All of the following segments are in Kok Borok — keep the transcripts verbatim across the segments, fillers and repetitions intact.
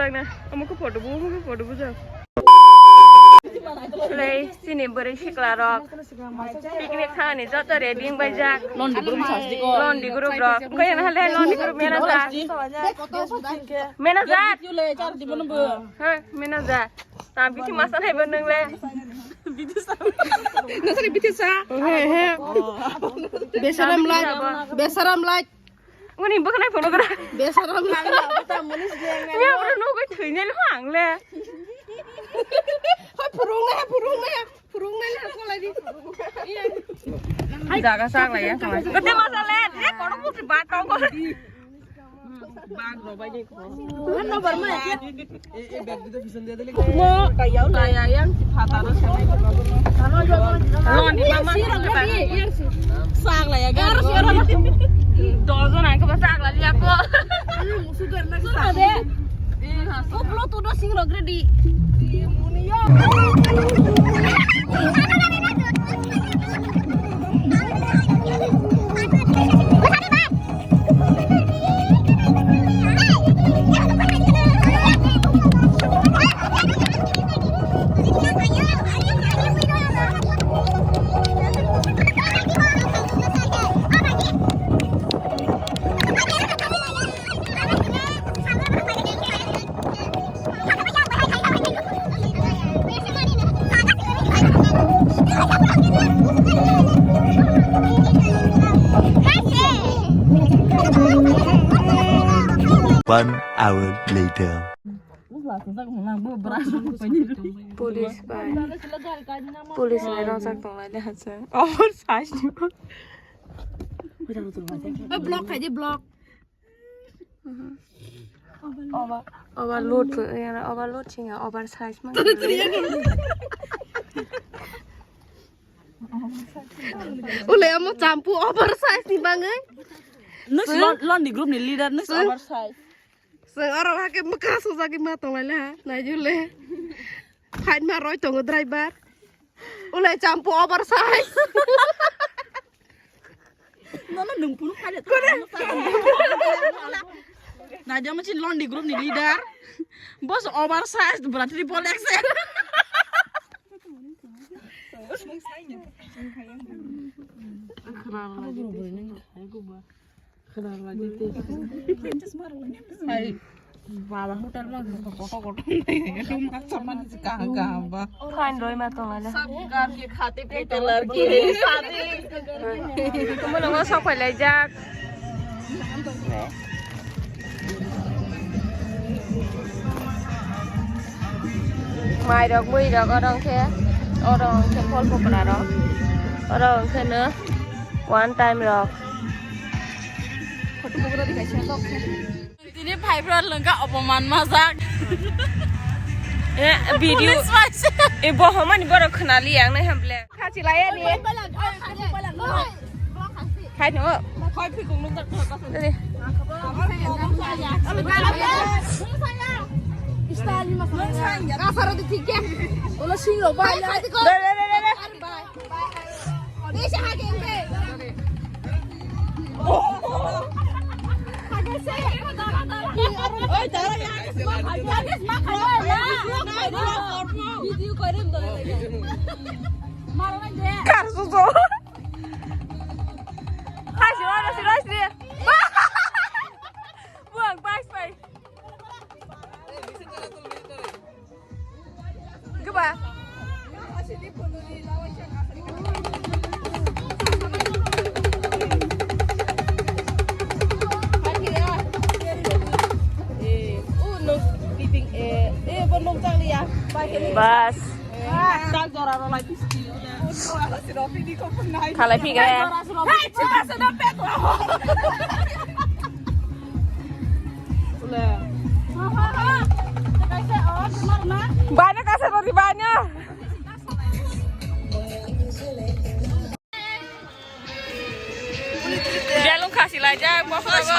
Tangna, omo khe photo bu, omo khe photo bu jak. Lei, chini bwrwi sikla rok picnic thangani joto ready wng bai jak. Lon di group sasti ko. Lon di group rok. Koi na hale lon di group manager. Manager. Yo le char di bono bo. He, manager. Ta bithi masa nai bo nung le. Bithi sa. Nasari bithi sa. He, he. Besaram lai. Besaram lai. Uni bwkhanai phone kora. Besaram lai. Ya bro no koi thwinai lo ang le. Hoi phurung na, phurung na, phurung na le ko lai di. Jaga sak lai ya. Kete masa le, ne kono mukti bat tong ko. Bag no bai ni ko. Hano barma. Mo kaya yang si phata no. Lon di mama. Sak lai ya. Dojon ang ko sak lai ya ko. Musu dar na sa. Koplo tu do sing rok ready. One hour later. Police bai. Police bai rojak tonglai le hachang. Oversize ni. Block khai di, block. Over, overload, overload sing ya, oversize mang. Ule amo champu oversize ni bangwi. Nus lon, lon di group ni leader nus oversize. Seng oro hake mukha sojagwi ma tonglaila ha, naijule. Fight ma roi tongo driver. Ulai champu oversize. Nono nung punu kare. Nadia machin lon di group ni leader. Boss oversize bra triple X L. Baba hotel ma kotor kotor nai, itu macam mana sih, kaham kaham ba. Fine roi ma tong ada. Sab ghar ke khate pete ladke shadi. Tumo nongo sok phai lai jak. Mai rok, mui rok, oro hwnkhe, oro hwnkhe phol pokora rok, oro hwnkhe no one time rok. Tini phai phra lwngkha opoman majak. Eh, video. Police bai se. Eh, bo homani borok khwnali ang nai hamble. Khachi laya ni. Khai no. Khai phikung nung tak. Dadi. Kasar di thik ya. Ulo sing lo bai. Dadi, dadi, dadi. Kar susu. Hai, si mana si Rosni? Buang, bye, bye. Goodbye. Bas. Khalai phikre. Bana kasa roti bana. Belung khasi laijak, bokrogo.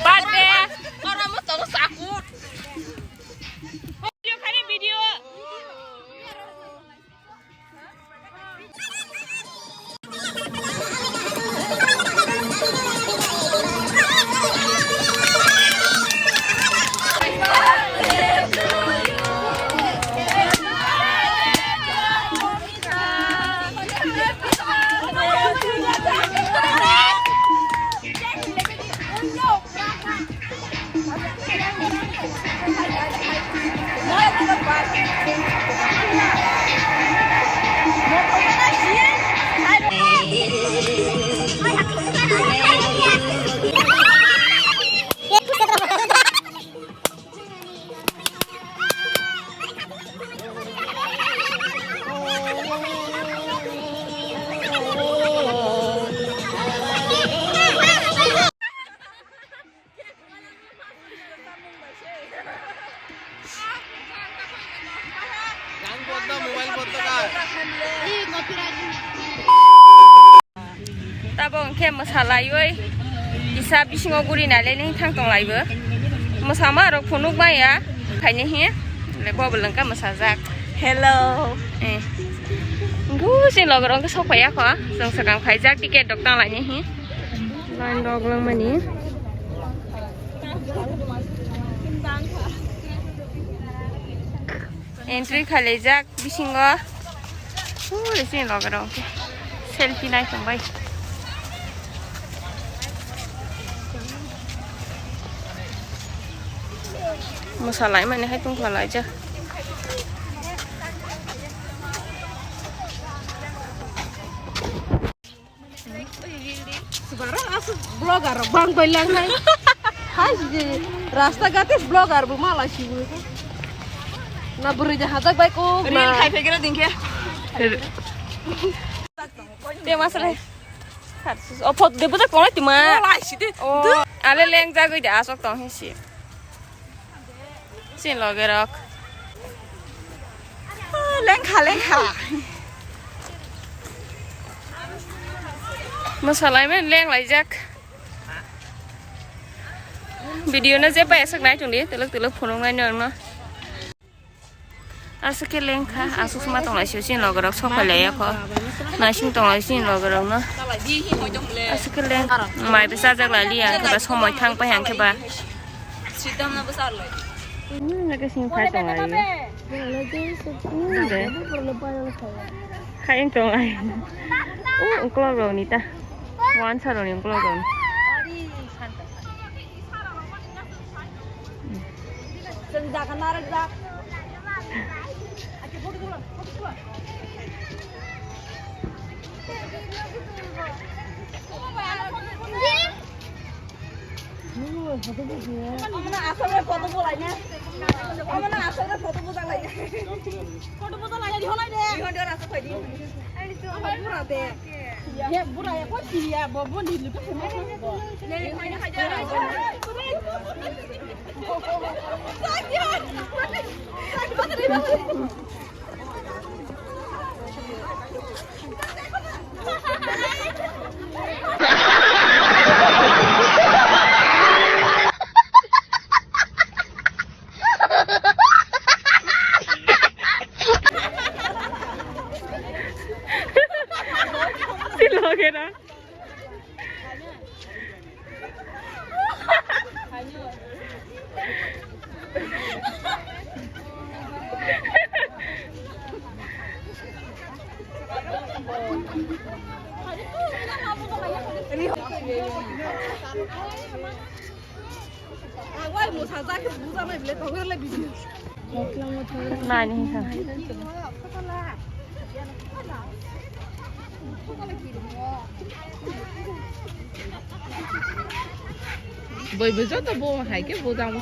Birthday. Oro mo tongo sakut. Video khani video. Tabok hwnkhe mwsalaiwi kisa bisingo guri nailai nai thang tong laibo. Mwsama rok phunuk maya khaini hi le bobol wngkha mwsajak. Hello. Eh. Gusi logor wngkha sok phaiya kho. Chwng swkang phaijak ticket rok tang laini hi. Line rok langmani. Entry khailaijak bisingo. Ui, chini loge rok selfie nai tongbai. Mwsalaimani hai tongkha laijak. Subaro aswk vlogger rok bang bai lang nai. Hai je rasta gate vlogger bo mala sibu. Na bwrwi de hajak bai ko. Reel khai phai gra ding khe. Te masale. O photo de bujak tonglai tuma. O lai si de. O ale leng jagwi de aswk tong he si. Chini loge rok. Ah, lengkha, lengkha. Mwsalaimani leng laijak. Video no je pai aswk nai tongdi, telok telok phunuk nai norokno. Aswk khe lengkha, aswk ma tong lai sio chini loge rok sok phai lai ya kho. Naising tong lai chini loge rok no. Aswk khe leng. Mai bwsa jak lai liya, khe ba somoi thang pai hang khe ba. Sita na bwsa lai. Hmm, lagi sing khai tong lai. Hmm, de. Khai tong lai. Uh, uklok rok ni ta. Wan sa rok ni uklok rok ni. Seng jaga narek jak. Omo na aswk le photo bo lai na. Omo na aswk le photo bo lai na. Photo bo lai di honai de. Di honai de aswk phai di. Omo bura de. He bura ya ko ti ya bo bo ni lu ko. Le hai hai ja. Nai ni sa. Boi boi joto bo hai khe bo jang bo.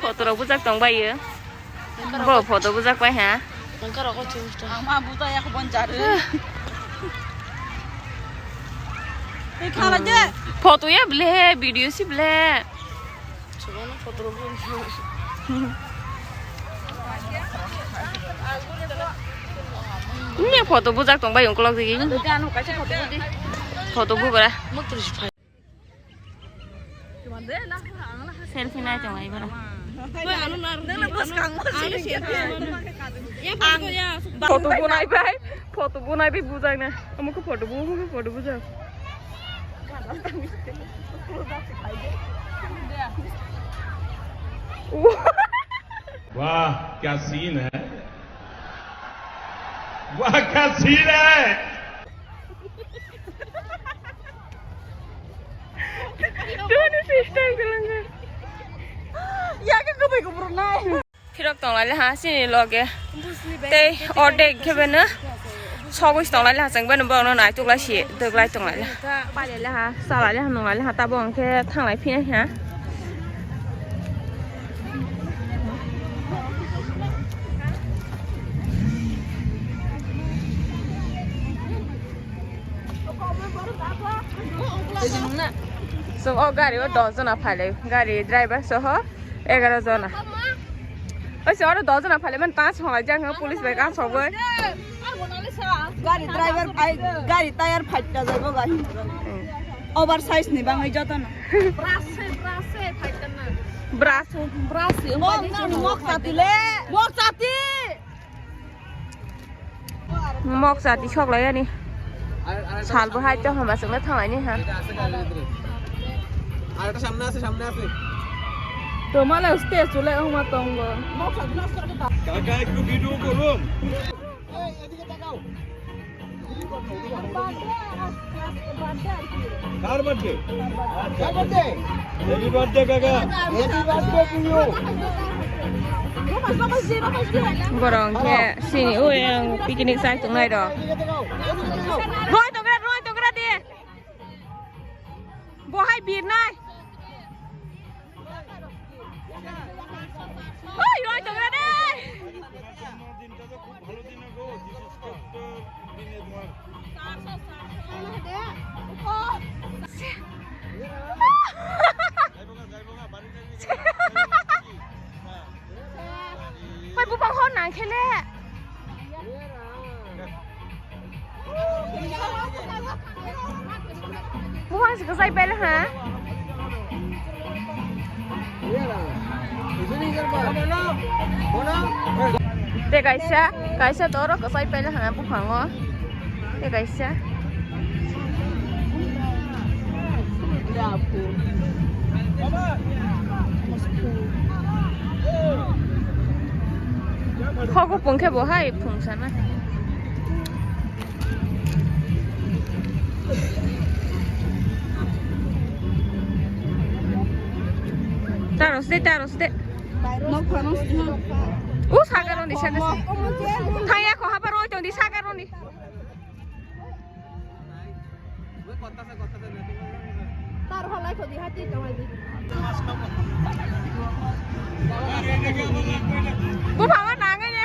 Photo rok bujak tong bai yo. Bo photo bujak bai ha. Ang ma buta ya khobon jar. Tei khala je. Photo ya ble, video si ble. Ni photo bujak tong bai ungkolok digi. Photo bugra. Selfie nai tong lai bara. Photo bunai bai, photo bunai bai bujak na. Amo ko photo bu, amo ko photo bujak. वाह, क्या सीन है। Wah, kya scene hai! Twenty six time kalanga. Ya ke kabai kubur nai. Phirok tong lai le ha, sini loge. Tei ordek khe beno sogwi tong lai le ha, chwng beno bono nai tuk lai si, dwk lai tong lai le. Pai lai le ha, cha lai le ha, nung lai le ha, tabo hwnkhe thang lai phi nai ha. Chwng o gari o dos jona phai lai, gari driver soho egaroh jona. Oi se oro dos jona phai lai mani, ta song lai jang police bai ka sogwi. Gari driver, ai, gari tire phatta jaibo bai. Oversize ni bangwi jotono. Brush, brush, brush. Mok, mok chati le. Mok chati. Mok chati sok lai ani. Sal bo hai to hama songna thang ani ha. আরেকটা সামনে আছে, সামনে আছে। তোমার উস্তে চলে হুমা তঙ্গ। কাকা একটু ভিডিও করুন। কার বার্থডে? কার বার্থডে? হ্যাপি বার্থডে কাকা। Happy birthday to you. Borok hwnkhe sini o yang picnic chai tongnai rok. Roi tongra, roi tongra de. Bo hai birnai. Oi, roi tongra de. জন্মদিনটা তো খুব ভালো দিনে গো, যিশু খ্রিস্টর দিনে তোমার। যাইবো গা, যাইবো গা, বাড়ি যাইবি গা। Pai buphang hor nang khe le. Buphang se kwchai pai le ha. Tei kaisa, kaisa to oro kwchai pai le ha buphango. Tei kaisa. Kho kupung khe bo hai phung sana. Taro se, taro se. Nok phano sino. U sagar roni, sagar. Thaya ko haba roi tong di sagar roni. Tar halai ko di hati tong ai di. Buphang o nang ai ne.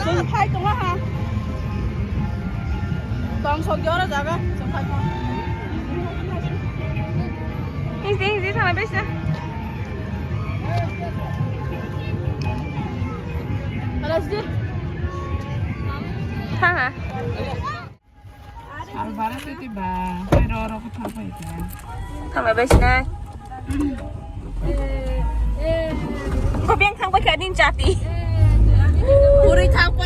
Chwng phai tongo ha. Tong sok jora jaga. Chwng phai tongo. Hingsi, hingsi, thangna besi. Alas di. Ha, ha. Sal bara se ti ba, hai ro ro ko thang pai ta. Thang bai bai sinai. Ko beng thang bai kha nin chati. Puri thang pa